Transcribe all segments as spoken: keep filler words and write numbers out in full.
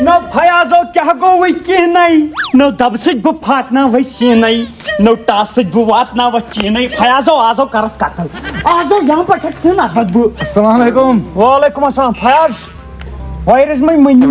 نو فیاضو کیٛاہ گوٚوُے کینٛہہ نَے، نو دبہٕ سۭتۍ بہٕ پھاٹناوَے سیٖنَے، نو ٹاسہٕ سۭتۍ بہٕ واتناوَتھ چیٖنَے۔ فیاضو آزو کَرَتھ قتل، آزو یَنہٕ پٮ۪ٹھ چھَکھ ژٕ نَفت بہٕ۔ السلام علیکم۔ وعلیکم السلام۔ Fayaz, where is my money؟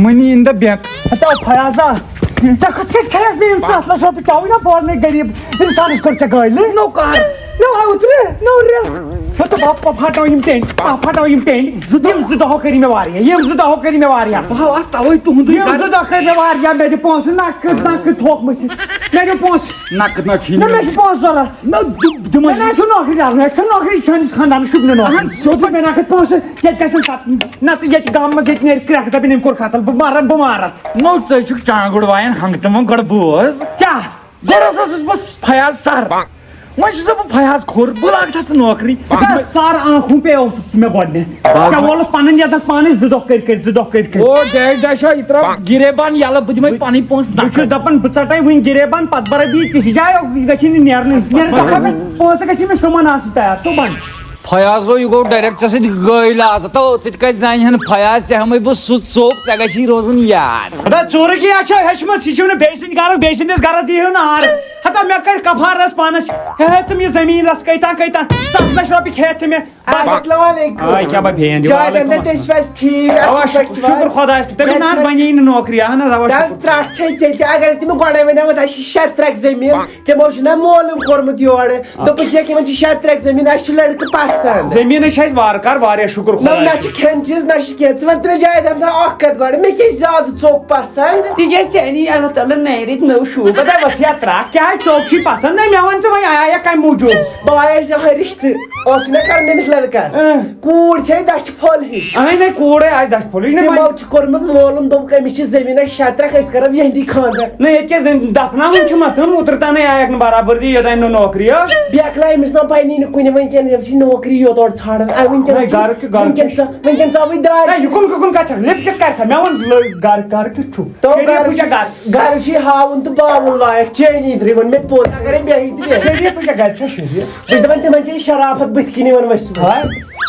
Money in the bank۔ ہتو فیاضا، ژےٚ کھٔژ کٔژ کھیٚیَس مےٚ ییٚمہِ ساتہٕ لَچھ رۄپیہِ چاوٕے نا بوزنَے غریٖب اِنسانَس کوٚر ژےٚ گٲلۍ۔ نو کر۔ نو اوترٕ، نو رٮ۪تھ۔ ہتو بہٕ پھاٹاو یِم ٹینٹ، بہٕ پھاٹاو یِم ٹینٹ۔ زٕ دۄہ۔ یِم زٕ دۄہ کٔرۍ مےٚ واریاہ، یِم زٕ دۄہ کٔرۍ مےٚ واریاہ۔ بہٕ ہا آس توے تُہُنٛدُے یِم گرٕ۔ زٕ دۄہ کٔرۍ مےٚ واریاہ، مےٚ دِ پونٛسہٕ، نقد، نقد تھوٚکھ مٔتھِتھ۔ مےٚ دِ پونٛسہٕ۔ نقد نہ چھُے نہ، نہٕ۔ مےٚ چھُ پونٛسہٕ ضوٚرَتھ۔ نہ، دِ-، دِمَے۔ مےٚ نہ چھُ نوکری کرُن، مےٚ چھُ نوکری، چٲنِس خانٛدانَس چھُ نہٕ نوکری۔ اہن، سیوٚدُے۔ مےٚ نہ کھٔتۍ پونٛسہٕ، ییٚتہِ گژھِ نہٕ پَتہٕ، نہ تہٕ ییٚتہِ گامہٕ منٛز ییٚتہِ نیرِ کرٛٮ۪کھ، دَپن أمۍ کوٚر قتل، بہٕ مَرٕ، بہٕ مَرٕ۔ نو، ژٕ چھُکھ چانٛگُڑ وایان ہنٛگہٕ تہٕ منٛگہٕ، گۄڈٕ بوز۔ کیٛاہ؟ گۄڈٕ اوس، اوسُس بہٕ فیاض سر۔ وۄنۍ چھُسا بہٕ فیاض کھوٚر، بہٕ لاگہٕ تھا ژٕ نوکری۔ بہٕ سر آنکھوں پے اوسُکھ ژٕ مےٚ گۄڈٕنٮ۪تھ۔ بہٕ ژےٚ ووٚنُتھ پنٕنۍ عزت پانَے زٕ دۄہ کٔرۍ کٔرۍ، زٕ دۄہ کٔرۍ کٔرۍ۔ او ڈیڈ ڈیشا، یہِ ترٛاو گِریبان یَلہٕ، بہٕ دِمَے پَنٕنۍ پونٛسہٕ بہٕ چھُس نقد۔ دَپان، بہٕ ژَٹَے وٕنۍ گِریبان، پَتہٕ بَرَے بہٕ یہِ تِژھِ جایہِ، یہِ گژھِ نہٕ نیرنٕے۔ نیرٕ دَپان، پونٛسہٕ گژھِ مےٚ شوٗمان آسٕنۍ تیار، صُبحن۔ فیاض گوٚو، یہِ گوٚو ڈایریکٹ ژےٚ سۭتۍ گٲلۍ آز۔ تو ژٕ تہِ کَتہِ زانہِ ہَن فیاض، ژےٚ ہٮ۪مَے بہٕ سُہ ژوٚپ، ژےٚ گژھی روزُن یاد۔ خدا ژوٗرٕ کی اچھا ہیٚچھمٕژ، یہِ چھُو نہٕ بیٚیہِ سٕنٛدِ گَرُک، بیٚیہِ سٕنٛدِس گَرَس دِیِو نہٕ آر۔ ہتا مےٚ کٔرۍ کفارس پانس، ہے ہے تِم یہِ زٔمیٖن رس کٔتان کٔتان، ستھ لچھ رۄپیہِ کھیٚتھ ژےٚ مےٚ۔ بس۔ السلام علیکم۔ آے کیٛاہ بہٕ بیٚہن دِ، جاوید وعلیکم احمد، تُہۍ السلام۔ چھِو حظ ٹھیٖک؟ اَوا، اَصٕل پٲٹھۍ چھِو شُکر حظ؟ خۄدایَس کُن۔ تٔمِس نہ حظ مےٚ بَنے نہٕ نوکری، اہن حظ، اَوا، تَمہِ شُکر۔ ترٛٹھ چھے ژےٚ تہِ، اگر تِمو گۄڈَے وَنیٛاوُتھ، اَسہِ چھِ شےٚ ترٛکھ زٔمیٖن، تِمو چھُنہ معلوٗم کوٚرمُت یورٕ۔ دوٚپُکھ، "ژےٚ کیٛاہ یِمَن چھِ شےٚ ترٛکھ زٔمیٖن، اَسہِ چھُ لٔڑکہٕ پَسنٛد۔" زٔمیٖنَے چھِ اَسہِ وارٕ کارٕ واریاہ، شُکر نہ، خۄدایَس نہ کُن۔ چھِ کھٮ۪ن چیٖز، نہ چھِ کینٛہہ۔ ژٕ وَن تہٕ مےٚ جاوید احمد اَکھ کَتھ گۄڈٕ، مےٚ کیٛاہ زیادٕ ژوٚپ پَسنٛد؟ تِکیٛازِ ژےٚ اَنی اللہ تعالیٰ نَیہِ رٔتۍ نٔو شوٗب۔ بہٕ دَپہٕ، وَس یا ترٛٹھ، کیٛاہ ژوٚپ چھُے پَسنٛد؟ نہ، مےٚ وَن ژٕ وۄنۍ، آیا کَمہِ موٗجوٗب؟ بہٕ آیَس یِہوٚے رِشتہٕ، اوس نہ کَرُن أمِس لٔڑکَس۔ اۭں۔ کوٗر چھے دَچھِ پھوٚل ہِش۔ اَہَے نَے، کوٗرے آسہِ دَچھِ پھوٚل ہِش نَے تِمو وۄنۍ۔ چھُ کوٚرمُت معلوٗم، دوٚپُکھ، أمِس چھِ زٔمیٖنَس شےٚ ترٛکھ، أسۍ کَرو یِہِنٛدی خانٛدر۔ نہ، ییٚتہِ کیٛاہ زٔمیٖن دَفناوُن چھُ مَتُن، اوترٕ تانَے آیَکھ نہٕ برابردی، یوٚتانۍ نہٕ نوکری ٲس۔ بیکلا أمِس نہ بَنی نہٕ کُنہِ، وٕنکیٚن أمِس چھِ نوکری یوت اورٕ ژھانٛڈان۔ اَ، وٕنکیٚن نہ، چھُ، گَرٕ کیُتھ، گَرٕ وٕنکیٚن کیُتھ چھُ۔ ژا-، وٕنکیٚن ژاوٕے دارِ۔ ہے، یہِ کُن، یہِ کُن کَتھ چھَکھ؟ لِپ کِس کَرِ کھا؟ مےٚ ووٚن، لٔ-، گَرٕ، گَرٕ کیُتھ چھُ؟ تو شریٖف گَرٕ وٕچھا چھُ، گَرٕ؟ گَرٕ چھُے ہاوُن تہٕ باوُن لایق، چٲنی أنٛدرٕے ووٚن مےٚ پوٚز، اَگَرے بیٚہہِ تہِ بیٚہہِ۔ شریٖف وٕچھا گَرِ چھا شریٖف؟ بہٕ چھُس دَپان، تِمَن چھِ یہِ شرافت بٕتھِ کِنی یِوان ؤسۍ ؤسۍ۔ ہاے،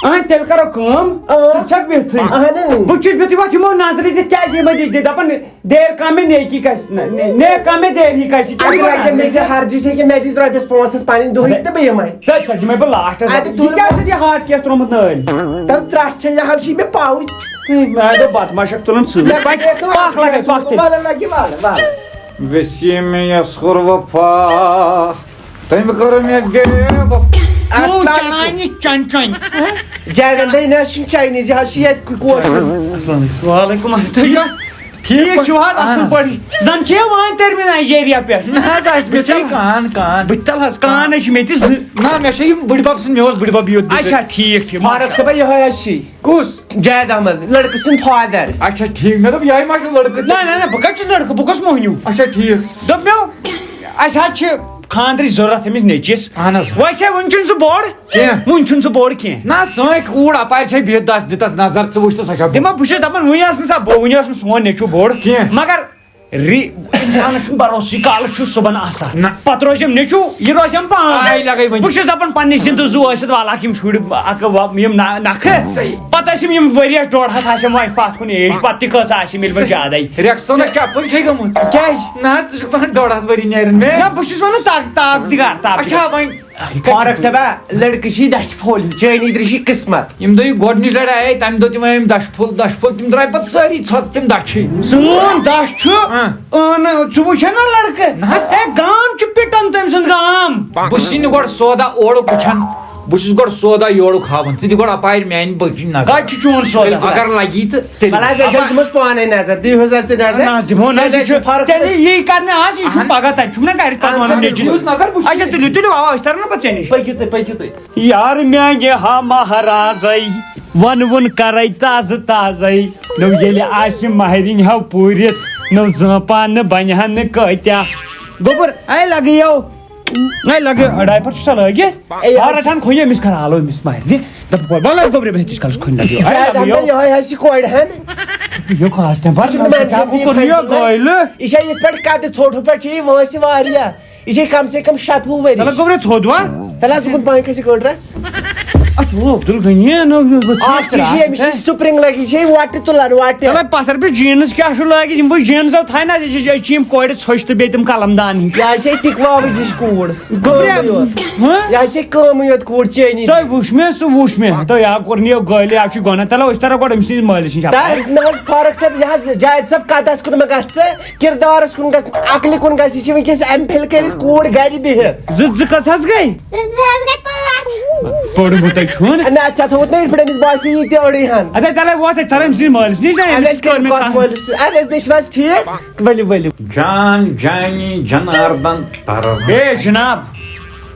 اَہَن، تیٚلہِ کَرو کٲم۔ اۭں۔ ژٕ چھَکھ بِہتھٕے۔ اَہَن۔ بہٕ چھُس بِہتھٕے، وۄتھ یِمو نظرِ دِتھ، کیٛازِ یِمَے دِ-، دِ-، دَپان، دیر کم میں نیکی کا، نے-، نے-، نیک کام میں دیر ہی کا، اگر اگر مےٚ تہِ ہرجہِ چھےٚ کہِ مےٚ دِتھ رۄپیَس پانٛژھ ہَتھ پَنٕنۍ دۄہٕے تہٕ بہٕ یِمَے۔ تہٕ ژےٚ دِمَے بہٕ لاسٹَس۔ اَدٕ یہِ تُل کیٛاہ چھُ یہِ ہارٹ کیس ترٛوومُت نٲلۍ؟ تَمہِ ترٛٹھ چھےٚ، یہِ حظ چھِ مےٚ pouch۔ ہے، مےٚ دوٚپ بَتہٕ ما چھَکھ تُلان سۭتۍ۔ لَگہِ پَکھ، کیس تہٕ پَکھ لَگَے، پَکھ تیٚلہِ۔ وَلہٕ لَگہِ، وَلہٕ، وَلہٕ۔ وسیم یسخر وفا، تٔمۍ کٔر مےٚ غیب۔ السلام علیکم۔ چنانی چن چن۔ جاوید احمد، یہِ نہ حظ چھُنہٕ چاینیٖز، یہِ حظ چھُ ییٚتہِ کُے کٲشُر۔ السلام علیکم۔ وعلیکم السلام۔ تُہۍ چھِوا ٹھیٖک چھِو حظ؟ اَصٕل اہن حظ۔ پٲٹھۍ۔ زَن چھِ یہِ وٲنۍ تٔرمٕتۍ نَیجیریا پٮ۪ٹھ۔ نہ حظ، اَسہِ مےٚ چھِ کان، کان۔ بہٕ تہِ تَلہٕ حظ کان۔ کانَے چھِ مےٚ تہِ زٕ۔ نہ، مےٚ چھِ یِم بٕڈِ بَب سٕنٛدۍ، مےٚ اوس بٕڈِ بَب یوت بِہِتھ۔ اچھا، ٹھیٖک، ٹھیٖک۔ فاروق صٲبہ، یِہوٚے حظ چھِ۔ کُس؟ جاوید احمد، لڑکہٕ سُنٛد father۔ اچھا، ٹھیٖک۔ مےٚ دوٚپ، یِہوٚے ما چھُ لڑکہٕ؟ نہ، نہ، نہ، بہٕ کَتہِ چھُس لڑکہٕ؟ بہٕ کۄس موہنیوٗ؟ اچھا، ٹھیٖک۔ دوٚپ مےٚ، اَسہِ حظ چھِ خانٛدرٕچ ضروٗرت أمِس نیٚچِس۔ اہن حظ۔ ویسے وٕنہِ چھُنہٕ سُہ بوٚڑ۔ کینٛہہ۔ وٕنہِ چھُنہٕ سُہ بوٚڑ کینٛہہ۔ نہ، سٲنۍ کوٗر اَپارِ چھےٚ بِہِتھ، دَس دِتَس نظر، ژٕ وٕچھ تہٕ سۄ چھےٚ بوٚڑ۔ دِمہ، بہٕ چھُس دَپان، وٕنہِ ٲس نہٕ سۄ بوٚڑ، وٕنہِ اوس نہٕ سون نیٚچوٗ بوٚڑ۔ کینٛہہ۔ مگر ری-، اِنسانَس چھُنہٕ بروسٕے، کالَس چھُ صُبحن آسان۔ نہ۔ پَتہٕ روزٮ۪م نیٚچوٗ، یہِ روزٮ۪م پانہٕ۔ آے لَگے وۄنۍ۔ بہٕ چھُس دَپان، پنٛنہِ زِندٕ زُو ٲسِتھ والہٕ ہاکھ یِم شُرۍ اَکہٕ وَ-، یِم نہ-، نَکھٕ۔ صحیح۔ پَتہٕ ٲسِم یِم ؤرِیَس ڈۄڈ ہَتھ آسٮ۪م وۄنۍ پَتھ کُن ایج، پَتہٕ تہِ کۭژاہ آسہِ یِم ییٚلہِ وۄنۍ زیادَے۔ رٮ۪کسونا چَپٕنۍ چھے گٔمٕژ۔ کیٛازِ؟ نہ حظ، ژٕ چھُکھ وَنان ڈۄڈ ہَتھ ؤری نیرن مےٚ۔ نہ، بہٕ چھُس وَنان تا-، تاپھ دِگار، تاپھ اچھا، دِگار۔ وۄنۍ فاروق صٲبہ، لڑکہٕ چھی دَچھِ پھوٚل ہیوٗ، چٲنی درِ چھی قٕسمت۔ ییٚمہِ دۄہ یہِ گۄڈٕنِچ لَڑٲے آیہِ، تَمہِ دۄہ تِم آیہِ یِم دَچھِ پھوٚل، دَچھِ پھوٚل، تِم درٛاے پَتہٕ سٲری ژھۄژٕ، تِم دَچھِ۔ سون دَچھ چھُ، ہاں۔ اہن، ژٕ وٕچھے نا لڑکہٕ؟ نہ حظ۔ اے، گام چھُ پِٹان تٔمۍ سُنٛد گام۔ بہٕ چھُس نہٕ گۄڈٕ سودا اورُک وٕچھان، بہٕ چھُس گۄڈٕ سودا یورُک ہاوان، ژٕ دِ گۄڈٕ اَپارِ میٛانہِ بٔچھِنۍ نظر۔ کَتہِ چھُ چون سودا؟ اگر لَگی تہٕ تیٚلہِ۔ وَلہٕ حظ، أسۍ حظ دِموس پانَے نظر، دِیِو حظ اَسہِ تُہۍ نظر۔ نہ حظ، دِمو نہ، کیٛازِ یہِ اَسہِ چھُ چھُ فرق تیٚلہِ حظ۔ یی کَرنہِ آز، یہِ چھُ اہن۔ پَگاہ تَتہِ، چھُم نہ گَرِ پَتہٕ اہن وَنُن سا، نیٚچوِس۔ دِیِو حظ نظر، بہٕ چھُس أسۍ ہے تُلِو، تُلِو، اَوا، أسۍ تَرو نہ پَتہٕ ژےٚ نِش۔ پٔکِو تُہۍ، پٔکِو تُہۍ۔ یار میانہِ ہا مہرازے، ونوُن کرے تازٕ تازے۔ نو ییٚلہِ آسہِ مہرِنۍ ہو پوٗرِتھ، نو زٲنپان نہٕ بنہِ ہن نہٕ کٲتیاہ۔ گوٚبُر، اے لگیو، اے لگیو، ڈایپر چھُ سا لٲگِتھ؟ اے، بہٕ رٹان کھوٚیہِ أمِس، کرٕ آلو أمِس مہرِنہِ۔ دَپ، وَلہٕ، وَلہٕ، گوٚبرِ، بہٕ ہیٚتِس کالس کھوٚنہِ لگیو۔ اے جاوید لگیو۔ احمد، یِہوٚے حظ چھِ کورِ ہن۔ یہِ کھاس تہِ بَر، ژٕ چھُکھ نہٕ مانان کیٛاہ کینٛہہ، بہٕ کوٚر یہِ یہِ گٲلۍ۔ یہِ چھا یِتھ پٲٹھۍ قدٕ ژھوٚٹ ہُہ پٲٹھۍ چھِ یہِ وٲنٛسہِ واریاہ۔ یہِ چھے کم سے کم شَتوُہ ؤری۔ تَلہٕ گوٚبرِ تھوٚد وَ۔ تَلہٕ حظ، گوٚبُر بانہِ کھسہِ گٔنٛڈرَس۔ اَتھ ووٚو۔ عبدالغنی، نہ، یہِ اوس بہٕ اکھ چیٖز چھِ، أمِس چھِ spring لَگہِ، یہِ چھِ وۄٹہِ تُلان، وۄٹہِ۔ تَلے پَتھر پٮ۪ٹھ jeans کیٛاہ چھُ لٲگِتھ؟ یِم وۄنۍ jeans او تھایہِ نہ، یہِ چھِ، یہِ چھِ یِم کورِ ژھۄچہِ تہٕ بیٚیہِ تِم قلم دان ہِوۍ۔ یہِ حظ چھِ ٹِکواوٕچ یہِ چھِ کوٗر۔ گوٚبریا، کٲمٕے یوت۔ ہہ؟ یہِ حظ چھِ کٲمٕے یوت کوٗر چینی۔ ژےٚ وٕچھ مےٚ، سُہ وٕچھ مےٚ۔ تہٕ یا کوٚر نہٕ یہِ گٲلۍ، یا چھُ گۄناہ۔ تَلے أسۍ تَرو گۄڈٕ أمۍ سٕنٛدِس مٲلِس نِش۔ تَس نہ حظ فاروق صٲب، یہِ حظ جاوید صٲب، کَتَس کُن مہ گژھ ژٕ؟ کردارس کُن گژھ، عقلہِ کُن گژھ، یہِ چھِ وٕنکیٚس ایم فِل کٔرِتھ کوٗر گرِ بِہِتھ۔ زٕ، زٕ کٔژ حظ گٔے؟ زٕ، زٕ حظ گٔے پانٛژھ۔ پوٚرمُت ہے چھُن۔ نہ، ژےٚ تھوٚوُت نہ یِتھ پٲٹھۍ أمِس باسہِ یہِ تہِ أڑٕے ہن۔ اَدٕ تَلے ووت أسۍ تَرو أمۍ سٕنٛدِس مٲلِس نِش نا، أمِس اَدٕ أسۍ کٔر کٔرِو مےٚ کَتھ کَتھ۔ مٲلِس سۭتۍ۔ اَدٕ أسۍ بیٚیہِ چھِو حظ ٹھیٖک؟ ؤلِو، ؤلِو۔ جان جانی جناردن ترو۔ اے جناب،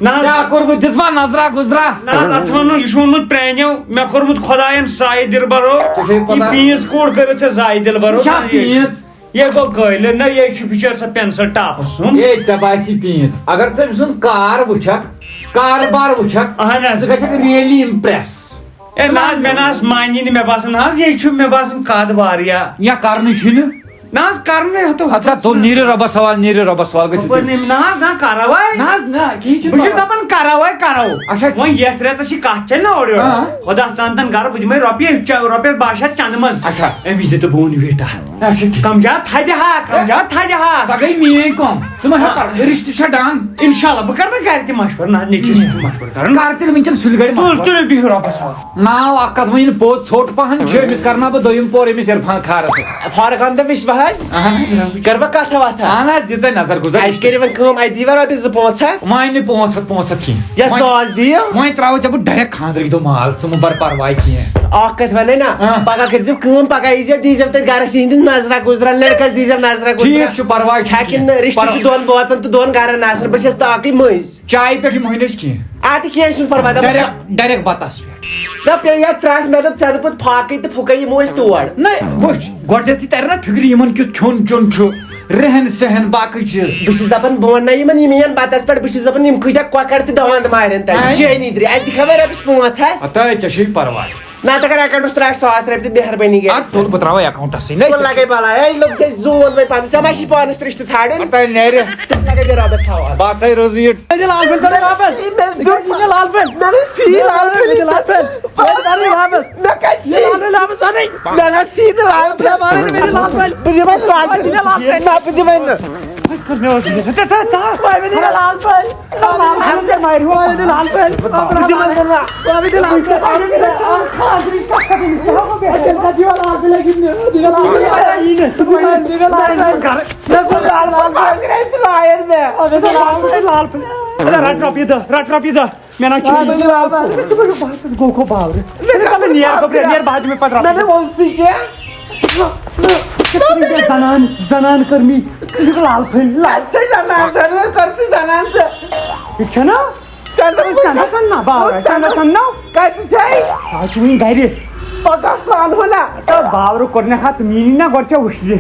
نہ حظ۔ کیٛاہ کوٚرمُت؟ دِژوا نظرا گُزرا؟ نہ حظ، اَتھ چھُ وَنُن، یہِ چھُ ووٚنمُت پرٛانیو، مےٚ کوٚرمُت خۄدایَن سایہِ دِلبرو۔ ژےٚ چھے یہِ پتہ؟ پیٖنٛژ کوٗر کٔرٕتھ ژےٚ زایہِ دِلبرو۔ یہِ چھا پیٖنٛژ؟ یہِ گوٚو قٲیلہٕ، نہ، یہِ چھُ بِچٲرۍ سۄ pencil ٹاپس سُنٛد۔ اے، ژےٚ باسی پیٖنٛژ۔ اگر ژٕ أمۍ سُنٛد کار وٕچھکھ، کاربار وٕچھکھ، اہن حظ۔ ژٕ گژھکھ really impress۔ اے، نہ حظ، مےٚ نہ حظ مانی نہٕ، مےٚ باسان حظ، یہِ چھُ، مےٚ باسان، قد واریاہ۔ یا کرنٕے چھُنہٕ۔ نہ حظ، کرنٕے ہتو۔ اَدٕ سا، تُل، نیٖرِو رۄبَس حوال، نیٖرِو رۄبَس حوال، گٔژھِو تُہۍ۔ نہ حظ، نہ، کرو ہے۔ نہ حظ، نہ، کِہیٖنۍ چھُنہٕ بہٕ چھُس پَرواے۔ دَپان، کرو ہے، کرو۔ اچھا۔ وۄنۍ یَتھ رٮ۪تَس چھِ کَتھ چھےٚ نہ اورٕ یورٕ۔ آ۔ خۄدا ژانتَن گرٕ، بہٕ دِمَے رۄپیہِ، چا-، رۄپیَس باہ شیٚتھ چَندٕ منٛز۔ اچھا۔ أمِس دِ تہٕ بہٕ وَنہٕ ویٹا۔ اچھا، ٹھیٖک۔ کم جا تھدِ ہا، کم جا تھدِ ہا۔ سۄ گٔے میٲنۍ کٲم۔ ژٕ مہ ہےٚ ہا۔ پَر، رِشتہٕ چھا ڈن؟ انشاءاللہ، بہٕ کَرٕ نہٕ گرِ تہِ مَشوَرٕ، نہ، نیٚچوِس سۭتۍ تہِ مَشوَرٕ کَرُن۔ کر تیٚلہِ وٕنکیٚن سُلہِ گرِ تُل، مَشوَرٕ۔ تُلِو، بِہِو رۄبَس حوال۔ ناو اَکھ کَتھ وۄنۍ ییٚلہِ پوٚت ژھوٚٹ پَہَن چھُ، أمِس کَرناو بہٕ دوٚیِم پور أمِس عرفان خارَس سۭتۍ۔ فارغ احمد وِش بہٕ حظ۔ اَہَن حظ۔ کَرٕ بہٕ کَتھا وَتھا؟ اَہَن حظ، دِژَے نظر گُزر۔ اَتہِ کٔرِو وۄنۍ کٲم، اَتہِ دِیِو وۄنۍ رۄپیَس زٕ پانٛژھ ہَتھ۔ وۄنۍ نہٕ پانٛژھ ہَتھ، پانٛژھ ہَتھ کِہیٖنۍ۔ یا وۄنۍ، ساس دِیِو۔ وۄنۍ ترٛاوَو ژےٚ بہٕ direct خانٛدرٕکۍ دۄہ مال، ژٕ مہٕ بَر پَرواے کینٛہہ۔ اَکھ کَتھ وَنے نا، اَہَن۔ پَگاہ کٔرۍزیو کٲم، پَگاہ ییٖزیو تٔتھۍ گَرَس یِہِنٛدِس نظرا گُزرا، لٔڑکَس دیٖزیو نظرا گُزرا۔ ٹھیٖک چھُ، پَرواے چھُنہٕ چھَکِنۍ کینٛہہ۔ رِشتہٕ چھِ پَرواے۔ دۄن بٲژَن تہٕ دۄن گَرَن آسان، بہٕ چھَس تاکٕے مٔنٛزۍ۔ چایہِ پٮ۪ٹھ یِمو نہٕ أسۍ کینٛہہ۔ اَدٕ کینٛہہ چھُنہٕ پَرواے، دَپان direct، direct بَتَس پٮ۪ٹھ۔ نہ، پیٚیہِ یَتھ ترٛٹھ، مےٚ دوٚپ، ژےٚ دوٚپُتھ فاقٕے تہٕ پھُکَے یِمو أسۍ تور۔ نہ، وٕچھ، گۄڈٕنٮ۪تھٕے تَرِ نہ فِکرِ یِمَن کیُتھ کھیوٚن چیوٚن چھُ، رہن سہن، باقٕے چیٖز۔ بہٕ چھُس دَپان، بہٕ وَنہٕ نہ یِمَن، یِم یِن بَتَس پٮ۪ٹھ، بہٕ چھُس دَپان، یِم کۭتیٛاہ کۄکَر تہٕ دانٛد مارن تَتہِ، آے۔ چٲنی درِ، اَتہِ دِکھا وۄنۍ رۄپیَس پانٛژھ ہَتھ۔ ہَتہٕ ژےٚ چھُے پَرواے۔ نہ، تہٕ کَر account-َس ترٛاوَکھ ساس رۄپیہِ تہٕ مہربٲنی گٔے۔ اَدٕ تُل، بہٕ ترٛاوَے account-َسٕے۔ نہ، بہٕ ژےٚ لَگَے بَلاے، ہے، لوٚگ سُہ اَسہِ زوٗن وۄنۍ پَنُن، ژےٚ ما چھی پانَس تہِ رِشتہٕ ژھانٛڈُن؟ پَتہٕ نیرِ۔ تہٕ لَگَے مےٚ رۄبَس حوالہٕ۔ بہٕ ہسا روزٕ یہِ۔ مےٚ دِ لال پھٔلۍ، مےٚ دِ لال پھٔلۍ۔ مےٚ دِ لال پھٔلۍ۔ مےٚ دِ لال پھٔلۍ۔ مےٚ دِ لال پھٔلۍ۔ مےٚ کَتہِ دِ لال پھٔلۍ واپَس، وَنٕے۔ مےٚ نہ دِ نہٕ لال پھٔلۍ۔ مےٚ دِ لال پھٔلۍ۔ بہٕ دِمَے نہٕ لال پھٔلۍ۔ دِ لال پھٔلۍ۔ نہ، بہٕ دِمَے نہٕ۔ کٔر مےٚ اوس یہِ۔ ژےٚ، ژےٚ، ژےٚ۔ وۄنۍ مےٚ دِ لال پھٔلۍ۔ لال پھٔلۍ۔ وۄنۍ مےٚ دِ لال پھٔلۍ۔ وۄنۍ مےٚ دِ لال پھٔلۍ۔ وۄنۍ مےٚ دِ لال پھٔلۍ۔ تیٚلہِ کَتہِ چھِ یِوان لال پھٔلۍ لَگہِ؟ دِ مےٚ لال پھٔلۍ۔ دِ مےٚ لال پھٔلۍ۔ مےٚ کوٚر لال پھٔلۍ۔ لال پھٔلۍ۔ مےٚ کوٚر لال پھٔلۍ۔ لال پھٔلۍ۔ لال پھٔلۍ۔ اَدٕ رَٹ رۄپیہِ دَہ، رَٹ رۄپیہِ دَہ۔ مےٚ نہ چھُ آ، یہِ۔ ؤلِو، آ، بَس۔ ژٕ چھُکھ بہٕ ہَتَس گوٚو گوٚو باورٕ۔ مےٚ ژٕ کَمہِ نیر گوٚبریا، نیر بہٕ ہَتہِ مےٚ پَتہٕ مےٚ نہ رَٹھ۔ ووٚن ژٕ کینٛہہ۔ ژٕ چھُکھ وٕنکیٚس زَنان، زَنان کٔر مےٚ۔ ژٕ چھُکھ لال پھٔلۍ، لال۔ ژٕ چھے زَنان، زَنان کٔر ژٕ زَنان ژٕ۔ یہِ چھَنا؟ ژےٚ نہ ژےٚ نہ سَننا باورٕ، ژےٚ نہ سَننا۔ کَتہِ چھے؟ آز چھُ وٕنہِ گَرِ۔ پَگاہ سُہ اَنہٕ ہو نا۔ تہٕ باورٕ کوٚر مےٚ ہا تہٕ میٛٲنی نہ گۄڈٕ ژےٚ وٕچھنہِ۔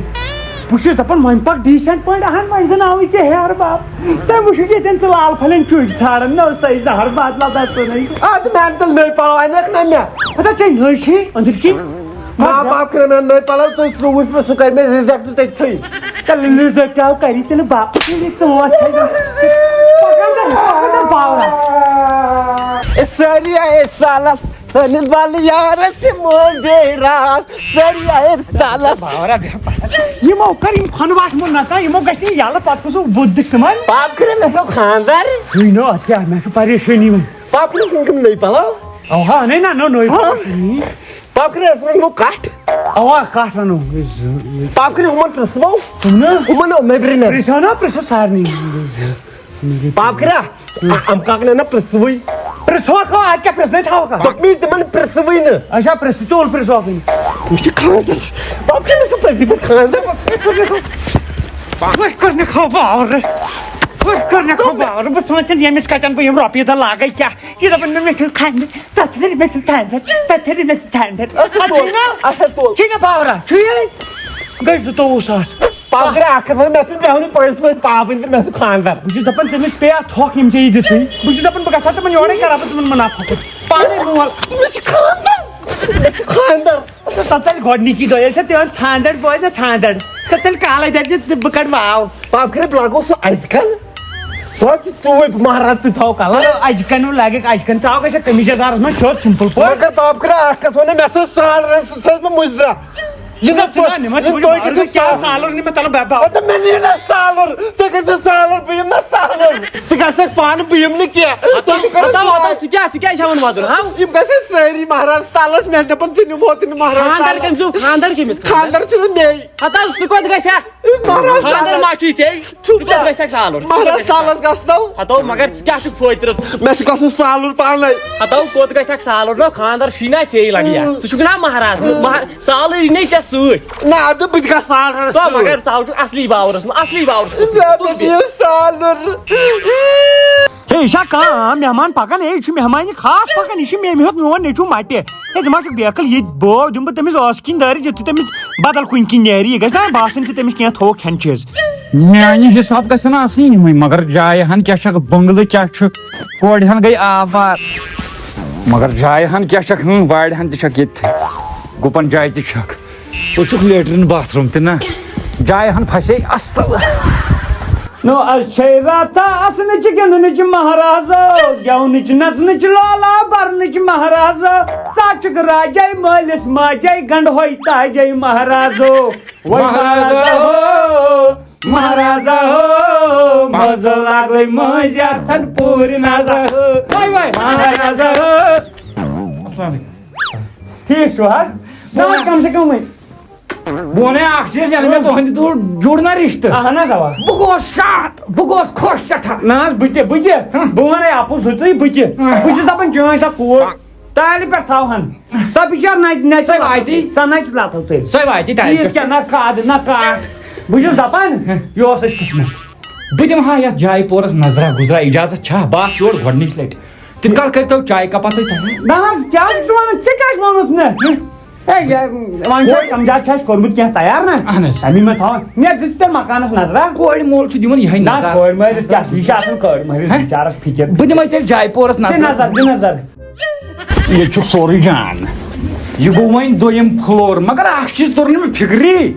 بہٕ چھُس دَپان وۄنۍ پَکھ decent پٲٹھۍ، اَہَن وۄنۍ زَن آوٕے ژےٚ ہیٚہَر بَب۔ تۄہہِ وٕچھِو ییٚتٮ۪ن ژٕ لال پھٔلٮ۪ن چُگۍ ژھانٛڈان، نہ اوس سۄے زَہر باد لَبَس سُنٕے۔ اَدٕ مےٚ اَن تیٚلہِ نٔے پَلو، اَنَکھ نہ مےٚ؟ ہَتا ژےٚ نٔے چھے أنٛدٕرۍ کِنۍ؟ ما پاپ کٔرِن مےٚ نٔے پَلو، تُہۍ تُہۍ وٕچھ مےٚ سُہ کَرِ مےٚ reject تٔتھٕے۔ تیٚلہِ reject آو کَری تیٚلہِ باپ۔ ییٚلہِ ژٕ وَتھ چھے نہٕ۔ پَکھ اَنٛدر، پَکھ اَنٛدر باورا۔ اے سٲری اے سالَس سٲنِس بالہٕ یارس یِمو بیٚیہِ راز، سٲری آیہِ رِستالس۔ باورا بیٚہہ پتہٕ۔ یِمو کٔر یِم کھۄنہٕ واٹھ مُنس نا، یِمو گژھِ نہٕ یہِ یَلہٕ، پتہٕ کُس بُتھ دِکھ تِمن؟ پاپ کٔرِن مےٚ سا خانٛدر۔ وٕے نو، اَتھ کیٛاہ، مےٚ چھُ پریشٲنی وۄنۍ۔ پاپ کٔرِن تِم تِم نٔے پلو۔ اَوا، اَنے نا، نو نٔے ہاں۔ پلو۔ پاپ کٔرِن اَسہِ وۄنۍ یِمو کَٹھ۔ اَوا، کَٹھ اَنو۔ پاپ کٔرِن ہُمن پرٛژھمو۔ ہُم نہٕ؟ ہُمن نو نیٚبرِمٮ۪ن۔ پرٛژھو نا، پرٛژھو سارنٕے۔ پاپ کٔرِن۔ آ، اَم کاکہٕ نہ، نہ پرٛژھوٕے۔ پرٛژھوکھ ہا، اَتہِ کیٛاہ پرٛژھنَے تھاوکھ ہا؟ دوٚپمَے تِمَن پرٛژھوٕے نہٕ۔ اچھا، پرٛژھ تُل پرٛژھوکھ۔ مےٚ چھِ خانٛدر۔ دَپ کٔمِس چھُ پٔزی پٲٹھۍ خانٛدر؟ وۄنۍ کٔر مےٚ کھو باور۔ وۄنۍ کٔر مےٚ کھو باور۔ بہٕ سونٛچان ییٚمِس کَتٮ۪ن بہٕ یِم رۄپیہِ دَہ لاگَے کیٛاہ؟ یہِ دَپان مےٚ، مےٚ چھُنہٕ خانٛدر۔ تَتھ تھٲیِو مےٚ سۭتۍ خانٛدر۔ تَتھ تھٲیِو مےٚ سۭتۍ خانٛدر۔ اَتھ اَتھ چھُے تُل۔ نا؟ اَتھ ہا تُل۔ چھُے نا باورا؟ چھُے؟ گٔے زٕتووُہ ساس۔ پگرٕ اکھ ہتھ وۄنۍ مےٚ سۭتۍ مےٚ ووٚنُے پٔژھۍ پٔژھۍ پاپٕنۍ تہٕ مےٚ سۭتۍ خانٛدر۔ بہٕ چھُس دَپان، ژےٚ مےٚ چھِ پیٚیہِ اَتھ تھۄکھ، یِم ژےٚ یہِ دِژٕے۔ بہٕ چھُس دَپان، بہٕ گژھٕ ہا تِمَن یورَے، کَرٕ ہا بہٕ تِمَن مُنافعت۔ پانَے مول۔ مےٚ چھِ خانٛدر۔ مےٚ چھِ خانٛدر۔ تہٕ سۄ ژَلہِ گۄڈٕنِکی دۄہ، ییٚلہِ ژےٚ تِہُنٛد خانٛدر بوزِ نا خانٛدر، سۄ ژَلہِ کالَے دَپہِ زِ بہٕ کَڑٕ واو۔ پاپہٕ کَرے بہٕ لاگو سُہ اَتہِ کَل۔ توتہِ ژوٗپۍ مہراز، ژٕ تھاو کلہٕ۔ چلو، اجہِ کنہِ لگہِ، اجہِ کنہِ ژاو گژھِ قمیٖض یزارس منٛز چھوٚت simple پٲٹھۍ۔ مگر بابہٕ کرا اکھ کتھ، ونہٕ مےٚ سا سالرن سۭتۍ سٲز مےٚ مُجرا۔ یہِ نہ نہ، ژٕ نہ، نہ، مےٚ ژٕ تُہۍ مےٚ کیٛاہ سالُر نہٕ مےٚ تلہٕ بے باب۔ مطلب، مےٚ نِیو نہ سالُر، ژےٚ گژھِ سالُر، بہٕ یِم نہ سالُر۔ ژٕ گژھکھ پانہٕ، بہٕ یِم نہٕ کینٛہہ۔ ہتو، تۄہہِ تہِ کرو ہتو، ہتو، ژٕ کیٛاہ، ژٕ کیٛازِ ہٮ۪وان وۄدُن، ہاو؟ یِم گژھِ سٲری مہراز سالس، مےٚ دپان ژٕ نِمو تہِ نہٕ مہراز خانٛدر سالس۔ کٔمۍ سُنٛد، خانٛدر کٔمِس خانٛدر؟ خانٛدر چھُنہٕ مےٚ۔ ہتو، ژٕ کوٚت گژھکھ؟ مہراز خانٛدر سالس۔ ما چھُے ژےٚ؟ ژٕ کوٚت گژھکھ سالُر؟ مہراز سالس گژھنو۔ ہتو، مگر ژٕ کیٛاہ چھُکھ فٲطرٕ؟ مےٚ چھُ گژھُن سالُر پانے۔ ہتو، کوٚت گژھکھ سالُر؟ نو، خانٛدر چھُے نا ژےٚ لگہِ یا۔ ژٕ چھُکھ نا مہراز؟ مہر-، سالٕے نَے ژےٚ سۭتۍ۔ نہ، اَدٕ بہٕ تہِ گژھٕ سالرَس تو سۭتۍ۔ مگر ژٕ ہاو چھُکھ اصلی باورس منٛز، اصلی باورس منٛز۔ مےٚ تہِ دِیِو سالُر۔ ہے، یہِ چھا کانٛہہ مہمان پکان؟ ہے، یہِ چھُ مہمان، یہِ خاص پکان، یہِ چھُ مےٚ، مےٚ ہیوٚت میون نیٚچوٗ مٹہِ۔ ہے، ژٕ ما چھُکھ بیقل، یہِ بٲو دِمہٕ بہٕ تٔمِس ٲسہٕ کِنۍ دٲرِتھ، یُتھُے تٔمِس بدل کُنہِ کِنۍ نیرِ، یہِ گژھِ نا باسُن تہِ تٔمِس کینٛہہ تھوٚوُکھ کھٮ۪ن چیٖز۔ میانہِ حساب گژھن آسٕنۍ یِمٕے، مگر جایہِ ہن کیٛاہ چھکھ، بنگلہٕ کیٛاہ چھُ، کورِ ہن گٔے آباد۔ مگر جایہِ ہن کیٛاہ چھکھ، ہٕم، وارِ ہن تہِ چھکھ ییٚتہِ، گُپن جایہِ تہِ چھکھ۔ ژٕ چھُکھ لیٹرین باتھ روم تہِ نہ، جایہِ ہن پھسے اصل۔ نو از چھے راتھا اسنٕچ گِنٛدنٕچ مہرازو، گٮ۪ونٕچ نژنٕچ لولا برنٕچ مہرازو، ژٕ چھُکھ راجے مٲلِس ماجے گنڈہوے تاجے مہرازو۔ وۄنۍ مہرازا ہو، مہرازا ہو، مزٕ لاگوے مٲنٛزِ اَتھن پوٗرِ نازا ہو۔ وۄنۍ، وۄنۍ۔ مہرازا ہو۔ السلام علیکم۔ ٹھیٖک چھُو حظ؟ نہ حظ، کم سے کم وۄنۍ۔ بہٕ وَنے اکھ چیٖز، ییٚلہِ مےٚ تُہُنٛدِ through جُڑ نہ رِشتہٕ۔ اہن حظ، اوا۔ بہٕ گوس شاد، بہٕ گوس خۄش سٮ۪ٹھاہ۔ نہ حظ، بہٕ تہِ، بہٕ تہِ۔ ہہ۔ بہٕ وَنے اَپُز ہُتُے، بہٕ تہِ۔ ہہ۔ بہٕ چھُس دَپان، چٲنۍ سۄ کوٗر۔ تالہِ پٮ۪ٹھ تھاوہن۔ سۄ بِچار نَژِ، نَژِ سۄ لَتو واتہِ۔ تہِ۔ سۄ نَژِ لَتو تہِ۔ سۄ واتہِ تالہِ تیٖژ پٮ۪ٹھ۔ کیٛاہ نہ کَد، نہ کَٹھ۔ بہٕ چھُس دَپان، یہِ اوس اَسہِ قٕسمت۔ بہٕ دِمہٕ ہا یَتھ جایہِ پورَس نظرا گُزرا، اِجازت چھا؟ بہٕ آسہٕ یور گۄڈٕنِچ لَٹہِ۔ تیٚلہِ کَر کٔرۍتو چایہِ کَپا تُہۍ تیار؟ نہ حظ، کیٛاہ چھُکھ ژٕ وَنان؟ ژےٚ کیٛاہ چھُکھ ووٚنمُت مےٚ؟ ہے، یہِ، وۄنۍ چھُ اَسہِ کَم زیادٕ چھُ اَسہِ کوٚرمُت کینٛہہ تیار نہ؟ اَہَن حظ۔ اَمی منٛز تھاوان۔ مےٚ دِژ تیٚلہِ مَکانَس نظرا۔ کورِ مول چھُ دِوان یِہوٚے نہ حظ، نظر۔ کورِ مٲلِس کیٛاہ چھُ؟ یہِ چھُ آسان کورِ مٲلِس ہہ؟ بِچارَس فِکِر۔ بہٕ دِمَے تیٚلہِ جایہِ پورَس دِ نظر۔ نظر، دِ نظر۔ ییٚتہِ چھُ سورُے جان۔ یہِ گوٚو وۄنۍ دوٚیِم floor، مگر اکھ چیٖز توٚر نہٕ مےٚ فِکری۔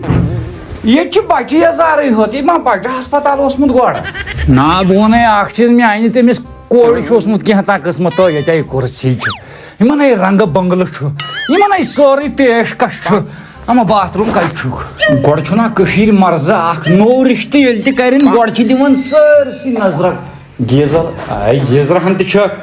ییٚتہِ چھُ بچہٕ یزارٕے ہوت، ییٚتہِ ما بچہٕ ہسپتال اوسمُت گۄڈٕ؟ نا، بہٕ وَنے اکھ چیٖز، مےٚ اَنہِ تٔمِس کورِ چھُ اوسمُت کینٛہہ تام قٕسمت، تو ییٚتہِ کُرسی چھِ۔ یِمن ہے رنٛگہٕ بنٛگلہٕ چھُ، یِمن ہے سورُے پیش کش چھُ۔ اما باتھ روٗم کتہِ چھُکھ؟ گۄڈٕ چھُنہ کٔشیٖرِ مرزٕ اکھ نوٚو رِشتہٕ ییٚلہِ تہِ کرن، گۄڈٕ چھِ دِوان سٲرسٕے نظرہ۔ گیٖزر، آے گیٖزر ہن تہِ چھکھ۔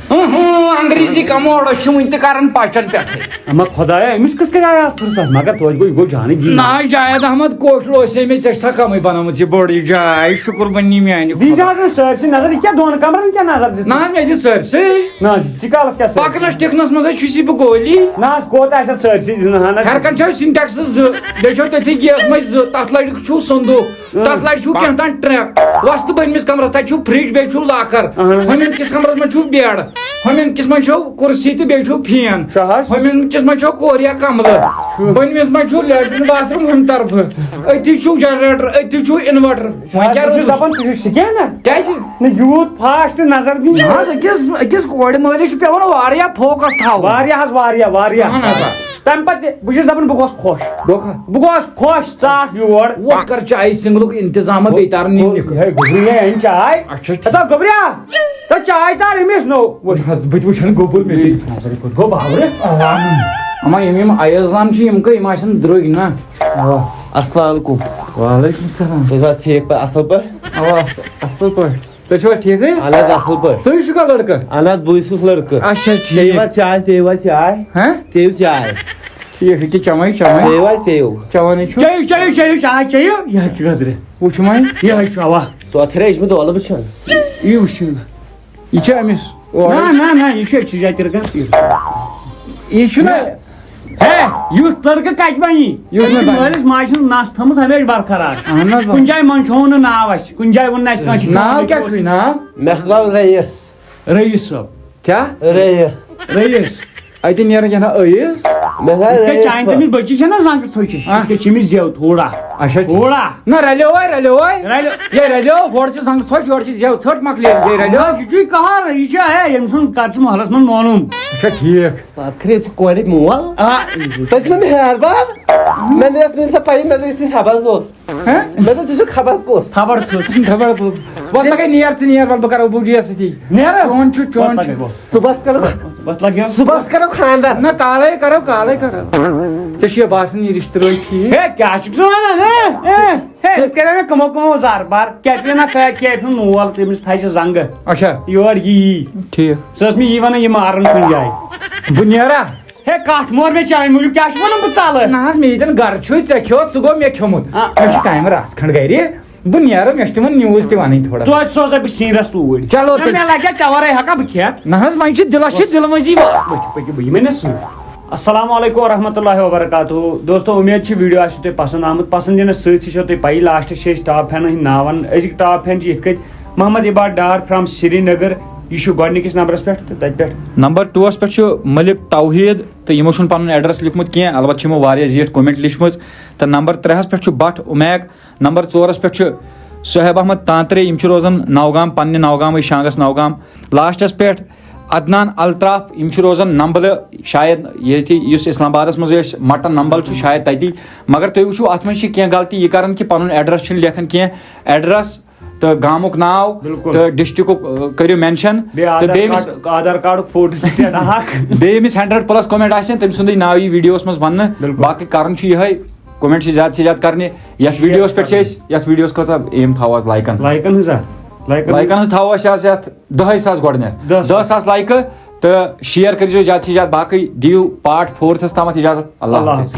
اہم، انگریزی کموڈ چھِ وٕنہِ تہِ کران پچن پٮ۪ٹھے۔ اما خدایا، أمِس کِتھ کٔنۍ آیہِ آز فرصت؟ مگر توتہِ گوٚو، یہِ گوٚو جانٕے دِنۍ۔ نہ، جاوید احمد کوش اوس أمِس، ژےٚ چھِ تھا کمٕے بنٲومٕژ یہِ بٔڑ یہِ جاے، شُکر بنی میانہِ دیٖزِ خۄدایَس۔ حظ وۄنۍ سٲرسٕے نظر، یہِ کیٛاہ دۄن کمرن کیٛاہ نظر دِژ؟ نہ حظ، مےٚ دِ سٲرسٕے۔ نہ حظ، ژٕ کالس کیٛاہ سٲرسٕے؟ پکنس ٹِکنس منٛز حظ چھُس یہِ بہٕ گولی۔ نہ حظ، کوٗتاہ آسہِ اَتھ سٲرسٕے؟ نہ حظ۔ ہر کانٛہہ چھُ سِنٹیکس زٕ، بیٚیہِ چھُ تٔتھی گیس منٛز زٕ، تتھ لرِ چھُ صندوٗق۔ تتھ لرِ چھُو کینٛہہ تام ٹرٛک۔ وۄستہٕ بٔنمِس کمرس تتہِ چھُو فرج، بیٚیہِ چھُو لاکر۔ اہن۔ ہُمہِ کِس کمرس منٛز چھُو بیڈ۔ ہُمہِ کِس منٛز چھُو کُرسی تہٕ بیٚیہِ چھُو فین۔ شاہ حظ۔ ہُمہِ کِس منٛز چھُو کوریا کمرٕ۔ بٔنمِس منٛز چھُو لیٹرین باتھ روٗم ہُمہِ طرفہٕ۔ أتی چھُو جنریٹر، أتی چھُو انوٲٹر۔ وۄنۍ کیٛاہ بہٕ چھُس روٗدُس؟ دپان، ژٕ چھُکھ سکینر؟ کیٛازِ؟ نہ، یوٗت فاسٹ نظر دِنۍ۔ نہ حظ، أکِس، أکِس کورِ مٲلِس چھُ پٮ۪وان واریاہ فوکس تھاوُن۔ واریاہ حظ، واریاہ، واریاہ۔ اہن حظ آ۔ تَمہِ پتہٕ تہِ، بہٕ چھُس دَپان، بہٕ گوس خۄش۔ دوکھا۔ بہٕ گوس خۄش، ژٕ آکھ یور۔ وۄتھ کر چایہِ سِنگلُک انتظام، بیٚیہِ تارن یہِ نِکہٕ۔ ہے، گوٚبرِ، ہے، أنۍ چاے۔ اچھا، ٹھیٖک۔ ہتا گوٚبریا، تہٕ چاے تار أمِس نو۔ وۄتھ۔ نہ حظ، بہٕ تہِ وٕچھن گوٚبُر مےٚ تہِ۔ نظر کوٚت گوٚو بابرٕ؟ اما یِم، یِم ایزان چھِ، یِم کٔہ، یِم آسن درٛوگۍ نا؟ اوا۔ السلام علیکم۔ وعلیکم السلام۔ تُہۍ چھِو حظ ٹھیٖک پٲٹھۍ، اصٕل پٲٹھۍ؟ اوا، اصٕل پٲٹھۍ۔ تُہۍ چھِوا ٹھیٖکھٕے؟ اہن حظ، اَصٕل پٲٹھۍ۔ تُہۍ چھِو کانٛہہ لٔڑکہٕ؟ اہن حظ، بٕے چھُس لٔڑکہٕ۔ اچھا، ٹھیٖک۔ چیٚیِو حظ چاے، چیٚیِو حظ چاے۔ ہہ؟ چیٚیِو چاے۔ ٹھیٖک، یہِ کیٛاہ چٮ۪مَے، چٮ۪مَے؟ چیٚیِو حظ، چیٚیِو۔ چٮ۪یِو، چٮ۪یِو، چٮ۪یِو، چاے چیٚیِو۔ یہِ حظ چھُ گدرِ۔ وٕچھ وۄنۍ۔ یہِ حظ چھُ اَوا۔ توتہِ رَچھ مےٚ دولہٕ وٕچھان۔ یہِ وٕچھِو۔ یہِ چھُ أمِس اورَے۔ نہ، نہ، نہ، یہِ چھُ أکسٕے جایہِ تہِ رَٹان۔ یہِ چھُنہ۔ ہے، یُتھ لٔڑکہٕ کَتہِ بَنہِ؟ یُتھ أمِس نہٕ بَنہِ۔ مٲلِس ماجہِ ہٕنٛز نَس تھٲومٕژ ہمیشہِ برقرار۔ اہن حظ، کُنہِ جایہِ منٛدچھووُن نہٕ ناو اَسہِ، کُنہِ جایہِ ووٚن نہٕ اَسہِ کٲنٛسہِ ناو کیٛاہ چھُے ناو؟ مےٚ چھُ ناو رئیس۔ رئیس صٲب۔ کیٛاہ؟ رئیس۔ رئیس۔ اَتہِ نیران کیٛاہ ناو ٲیِس؟ مےٚ چھُ ناو یِتھ کٔنۍ رئیس چانہِ صٲب۔ تٔمِس بٔچی چھےٚ نہ زنٛگہٕ ژھۄچہِ، آ۔ یِتھ کٔنۍ چھِ أمِس زٮ۪و تھوڑا۔ اچھا، ٹھیٖک۔ تھوڑا۔ نہ، رلیو وَے، رلیو وَے۔ رلیو۔ یے رلیو، ہورٕ چھِ زنٛگہٕ ژھۄچ، یورٕ چھِ زٮ۪و ژھٔٹ، مۄکلے۔ یے رلیو۔ نہ، یہِ چھُے قہر، یہِ چھُ ہے، ییٚمۍ سُنٛد کر ژٕ محلس منٛز مولوٗم۔ اچھا، ٹھیٖک۔ پتہٕ کھرے ژٕ کورِ مول۔ آ۔ تۄہہِ چھُنہ مےٚ ہیہَر بار؟ مےٚ نہ ٲس نہٕ سۄ پَیی، مےٚ دوٚپ یُس یہِ سبز اوس۔ ہہ؟ مےٚ دوٚپ، ژٕ چھُکھ خبر کُس؟ خبر چھُس۔ خبر بہٕ۔ وۄتھ لگے نیر ژٕ نیر، وۄتھ بہٕ کرو بوٗجیَس سۭتی۔ نیرا۔ چون چھُ، چون وۄتھ چھُ۔ لگے بہٕ۔ صُبحس کرو، وۄتھ لگیو۔ صُبحس کرو خانٛدر۔ نہ، کالے کرو، کالے کرو۔ ژےٚ چھُ یہِ باسان یہِ رِشتہٕ روزِ ٹھیٖک؟ ہے کیٛاہ چھُکھ ژٕ ونان؟ ہے، ہے، ہے، أسۍ کریو مےٚ کٕمو کٕمو زارٕ بار۔ کیٛاہ پیٚیہِ نہ کیٛاہ، کیٛاہ چھُنہٕ مول، تٔمِس تھایہِ ژٕ زنٛگہٕ۔ اچھا۔ یور یی۔ ٹھیٖک۔ سۄ ٲس مےٚ یی ونان، یہِ مارن کُنہِ جایہِ۔ بہٕ نیرا؟ ہے، کٹھ مور مےٚ چانہِ موٗجوٗب، کیٛاہ چھُکھ ونان بہٕ ژلہٕ؟ نہ حظ، مےٚ ییٚتٮ۪ن گرٕ چھُے، ژےٚ کھیوٚو، ژٕ گوٚو مےٚ کھیوٚمُت۔ آ۔ مےٚ چھُ کامہِ رژھ کھنٛڈ گرِ، بہٕ نیرٕ، مےٚ چھِ تِمن news تہِ ونٕنۍ تھوڑا۔ توتہِ سوزے بہٕ سیٖنرس توٗرۍ۔ چلو نہ، تیٚلہِ۔ مےٚ لگہِ ژےٚ ورٲے ہٮ۪کا بہٕ کھٮ۪تھ؟ نہ حظ، وۄنۍ چھِ دِلس چھِ دِلہٕ منٛزی واتمٕتۍ۔ پٔکِو، پٔکِو، بہٕ یِمے نہ سۭتۍ۔ السلام علیکم ورحمۃ اللہ وبرکاتہ۔ دوستو، امید چھِ video آسِوٕ تۄہہِ پسند آمُت۔ پسند یِنس سۭتۍ سۭتۍ چھو تۄہہِ پَیی، last چھِ أسۍ top fan ہٕنٛدۍ ناو ونان۔ أزِکۍ top fan چھِ یِتھ کٔنۍ محمد عباد ڈار from سرینگر، یہِ چھُ گۄڈٕنِکِس نمبرس پٮ۪ٹھ تہٕ تتہِ پٮ۪ٹھ۔ نمبر ٹوٗوَس پٮ۪ٹھ چھُ ملک توحید، تہٕ یِمو چھُنہٕ پنُن address لیوٗکھمُت کینٛہہ، البتہ چھِ یِمو واریاہ زیٖٹھ comment لیٖچھمٕژ۔ تہٕ نمبر ترٛےٚ ہَس پٮ۪ٹھ چھُ بٹ عمید، نمبر ژورَس پٮ۪ٹھ چھُ صہیب احمد تانترے، یِم چھِ روزان نوگام، پننہِ نوگامٕے شانگس نوگام۔ لاسٹس پٮ۪ٹھ عدنان الطراف، یِم چھِ روزان نمبلہٕ، شاید ییٚتہِ یُس اسلام آبادس منٛز ٲسۍ مٹن نمبل چھُ شاید تتی۔ مگر تُہۍ وٕچھِو، اتھ منٛز چھِ کینٛہہ غلطی، یہِ کران کہِ پنُن address چھِنہٕ لیکھان کینٛہہ۔ Address تہٕ گامُک ناو بِلکُل۔ تہٕ districtُک، آ، کٔرِو mention۔ بیٚیہِ تہٕ آدھار بیٚیہِ ییٚمِس کارڈ، آدھار کارڈُک فوٹو سٹیٹ اکھ۔ بیٚیہِ ییٚمِس hundred plus comment آسن، تٔمۍ سُنٛدُے ناو یی videoس منٛز وننہٕ۔ بِلکُل۔ باقٕے کرُن چھُ یِہے، comment چھِ زیادٕ سے زیادٕ کرنہِ۔ یتھ Share videoس پٮ۪ٹھ چھِ کرُن۔ أسۍ، یتھ video's کۭژاہ aim تھاوو از لایکن؟ لایکن ہٕنٛز ہا؟ لایکن لایکن ہٕنٛز تھاوو أسۍ از یتھ دَہے ساس گۄڈٕنیتھ۔ دَہ ساس۔ دَہ ساس لایکہٕ تہٕ share کٔرزیٚو زیادٕ سے زیادٕ۔ باقٕے دِیِو part fourthس تامتھ اجازت۔ اللہ اللہ حافظ۔ حافظ۔